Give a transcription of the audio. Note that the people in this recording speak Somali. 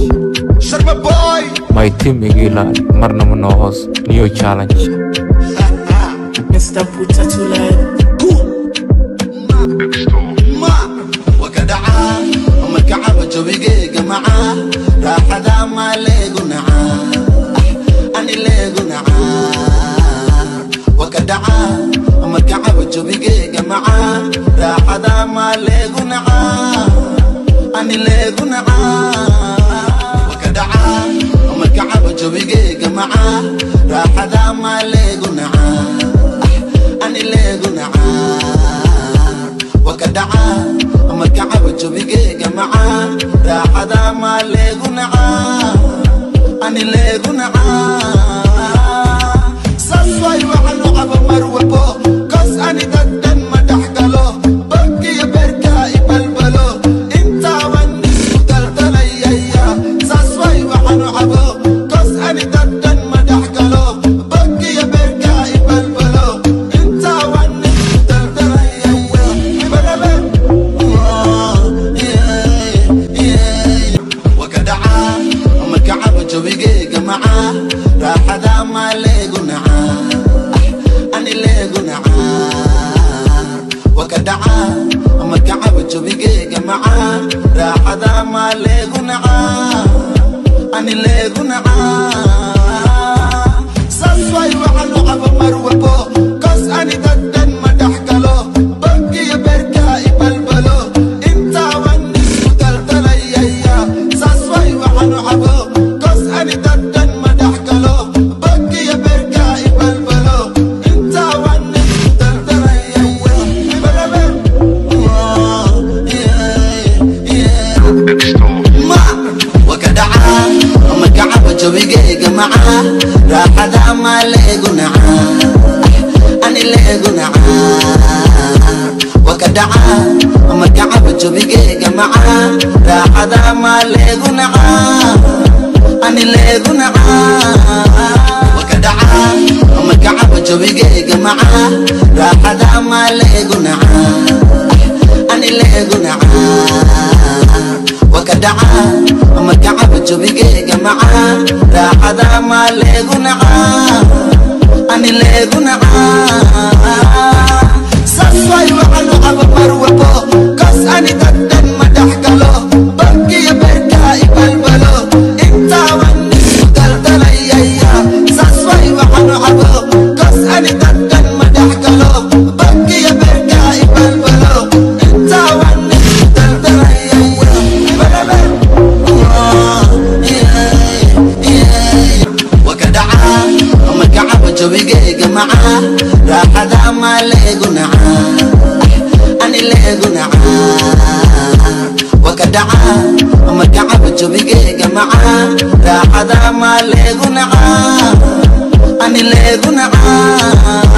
Sharma boy. My team iga ilaali, marna ma noo hoos. New challenge. Mr. Putatulad. Ma wakadhaca markacaba jawigayga macaa raaxada ma leegu nacaa ani leegu nacaa wakadhaca markacaba jawigayga macaa raaxada ma leegu nacaa ani leegu nacaa wakadhaca markacaba jawigayga macaa raaxada ma leegu nacaa ani leegu nacaa wakadhaca markacaba jawigayga macaa raaxada ma leegu nacaa ani leegu nacaa saas waay waxaan u cabo mar walbo kos ani dad dhan ma dhex galo bankiyo beerka i balbalo intaaban isku daldalayaya saas waay waxaan u cabo kos ani dad dhan ma dhex galo bankiyo beerka i balbalo intaaban isku daldalayaya wakadhaca markacaba jawigayga macaa raaxada ma leegu nacaa ani leegu nacaa wakadhaca markacaba jawigayga macaa raaxada ma leegu nacaa ani leegu nacaa saas waay waxaan u cabo mar walbo kos ani dad dhan ma dhex galo bankiyo beerka i balbalo intaaban isku daldalayaya saas waay waxaan u cabo kos ani dad dhan ma dhex galo bankiyo beerka i balbalo intaaban isku daldalayaya ma wakadhaca markacaba jawigayga macaa raaxada ma leegu nacaa ani leegu nacaa wakadhaca markacaba jawigayga macaa raaxada ma leegu nacaa ani leegu nacaa wakadhaca markacaba jawigayga macaa raaxada ma leegu nacaa ani leegu nacaa wakadhaca markacaba jawigayga macaa raaxada ma leegu nacaa ani leegu nacaa saas waay waxaan u cabo mar walbo kos ani dad dhan ma dhex galo bankiyo beerka i balbalo intaaban isku daldalayaya saas waay waxaan u cabo kos ani dad dhan ma dhex galo bankiyo beerka i balbalo intaaban isku daldalayaya wakadhaca markacaba jawigayga macaa raaxada ma leegu nacaa ani leegu nacaa wakadhaca markacaba jawigayga macaa raaxada ma leegu nacaa ani leegu nacaa.